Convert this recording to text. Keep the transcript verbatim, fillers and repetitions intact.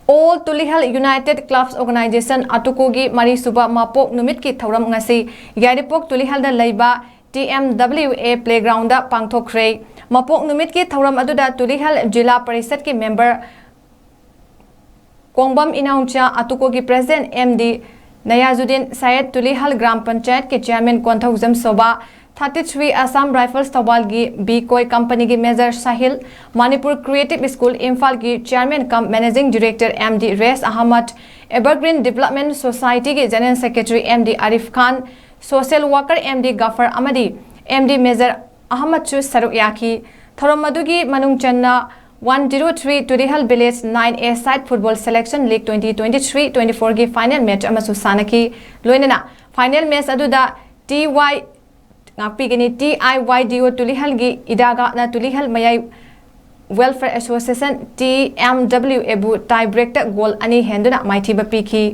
All Tulihal United Clubs Organization, ꯑꯇꯨꯀꯣꯒꯤ ꯃꯔꯤꯁꯨꯕ ꯃꯄꯣꯛ ꯅꯨꯃꯤꯠꯀꯤ ꯊꯧꯔꯝ ꯉꯁꯤ ꯌꯥꯏꯔꯤꯄꯣꯛ ꯇꯨꯂꯤꯍꯜꯗ ꯂꯩꯕ T M W A Playgroundꯗ ꯄꯥꯡꯊꯣꯛꯈ꯭ꯔꯦ꯫ ꯃꯄꯣꯛ ꯅꯨꯃꯤꯠꯀꯤ ꯊꯧꯔꯝ ꯑꯗꯨꯗ ꯇꯨꯂꯤꯍꯜ ꯖꯤꯂꯥ ꯄꯔꯤꯁꯠꯀꯤ member ꯀꯣꯡꯕꯝ ꯏꯅꯥꯎꯆꯥ, ꯑꯇꯨꯀꯣꯒꯤ president M D Niyazuddin Syed, Tulihal Gram ꯄꯟꯆꯥꯌꯠꯀꯤ chairman Konthoujam Shova, thirty three Assam Rifles ꯊꯧꯕꯥꯜꯒꯤ B Koi companyꯒꯤ major ꯁꯥꯍꯤꯜ, Manipur Creative School ꯏꯝꯐꯥꯜꯒꯤ chairman cum managing director M D Raees Ahmad, Evergreen Development Societyꯒꯤ general secretary M D Arif Khan, social worker M D Gaffar ꯑꯃꯗꯤ M D major ꯑꯍꯃꯗꯁꯨ ꯁꯔꯨꯛ ꯌꯥꯈꯤ꯫ ꯊꯧꯔꯝ ꯑꯗꯨꯒꯤ ꯃꯅꯨꯡ ꯆꯟꯅ one zero three Tulihal Village nine A side football selection league twenty twenty three twenty fourꯒꯤ final match ꯑꯃꯁꯨ ꯁꯥꯟꯅꯈꯤ꯫ ꯂꯣꯏꯅꯅ final match ꯑꯗꯨꯗ T Y ꯉꯥꯛꯄꯤꯒꯅꯤ꯫ T I Y D O ꯇꯨꯂꯤꯍꯜꯒꯤ ꯏꯗꯥꯒꯥꯅ Tulihal ꯃꯌꯥꯏ Welfare Association T M W Aꯕꯨ tie breakꯇ goal ꯑꯅꯤ ꯍꯦꯟꯗꯨꯅ ꯃꯥꯏꯊꯤꯕ ꯄꯤꯈꯤ꯫